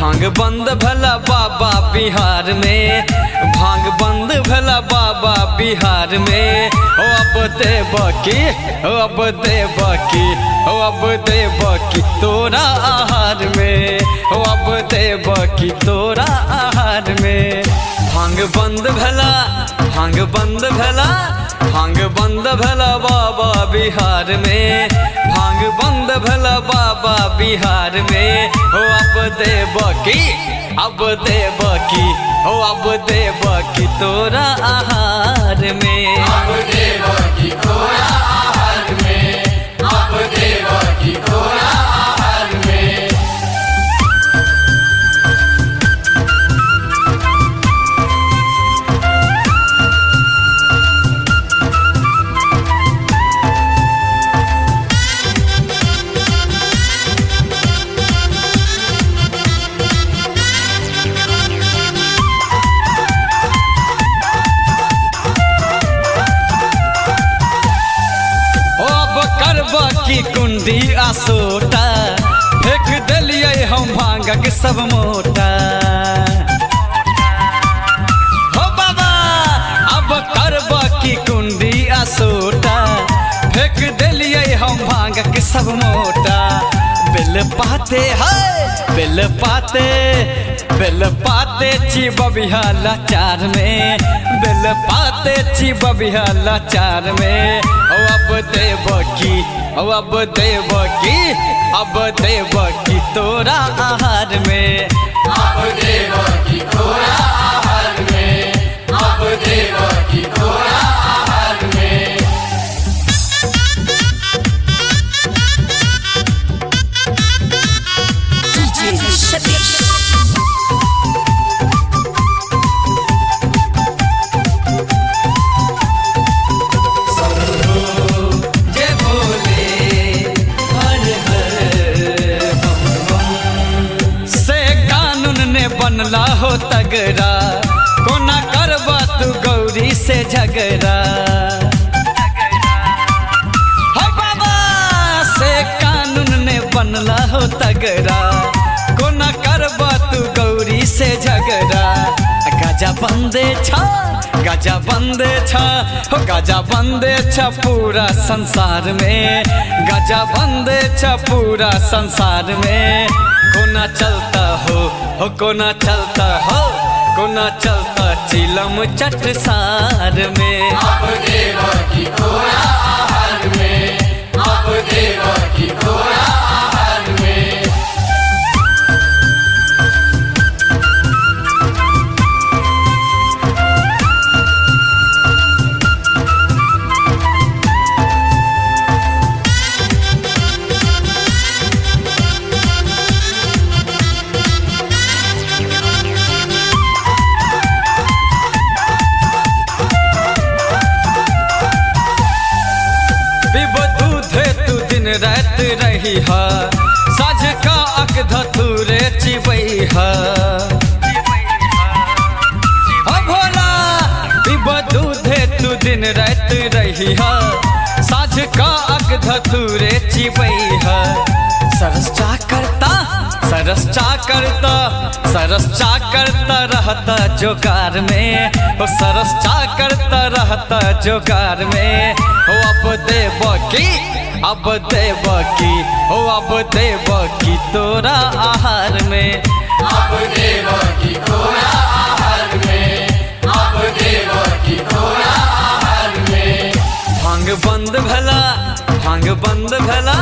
भांग बंद भला बाबा बिहार में, भांग बंद भला बाबा बिहार में। ओ अब दे बाकी, ओ अब दे बाकी, ओ अब दे बाकी तोरा आहार में, ओ अब दे बाकी तोरा आहार में। भांग बंद भला, भांग बंद भला, भांग बंद भला बाबा बिहार में, भांग बंद भला बाबा बिहार में। हो अब दे बाकी, अब दे बाकी, हो अब दे बाकी तोरा आहार में। अब दे बाकी तोरा आहार में, अब दे बाकी तोरा आहार में। अब करबा की कुंडी आसोटा, फेंक देलियै हम भांगक सब मोटा। हो बाबा अब करबा की कुंडी आसोटा, फेंक देलियै हम भांगक सब मोटा। बेल पाते है, बेल पाते, बेल पाते ची बबिहा लाचार में, बेल पाते ची बबिहा लाचार में। ओ अब दे बाकी, ओ अब दे बाकी, अब दे बाकी तोरा आहार में। अब दे बाकी तोरा आहार में, अब दे बाकी तोरा आहार में। DJ Satish. जय भोले हर हर बम बम। से कानून ने बनला हो तगड़ा, कोना करबा तू गौरी से झगड़ा। हो बाबा से कानून ने बनला हो तगड़ा, कोना करबा तू गौरी से झगड़ा। गाजा बंदे छा, गाजा बंदे छा, हो गाजा बंदे छा पूरा संसार में, गाजा बंदे छा पूरा संसार में। कोना चलता हो कोना चलता हो, कोना चलता चिलम चटसार में। अब दे बाकी तोरा आहार में, अब दे बाकी तोरा आहार में। पिब दूधे तू दिन रात रही हा, साझ का अक धतूरे चिबई हा। हो भोला पिब दूधे तू दिन रात रही हा, साझ का अक धतूरे चिबई हा। सरस चा करता, सरस चा करता, सरस चा करता रहता जोगार में, हो सरस चा करता रहता जोगार में। हो अब दे बाकी, अब दे बाकी, हो अब दे बाकी तोरा आहार में। अब दे बाकी तोरा आहार में, अब दे बाकी तोरा आहार में। भांग बंद भला, भांग बंद भला,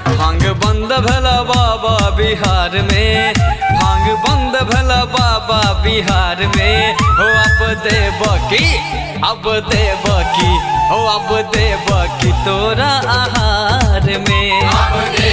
भांग बंद भला बाबा बिहार में, भांग बंद भला बाबा बिहार में। हो अब दे बाकी, अब दे बाकी, हो अब दे बाकी तोरा आहार में। अब दे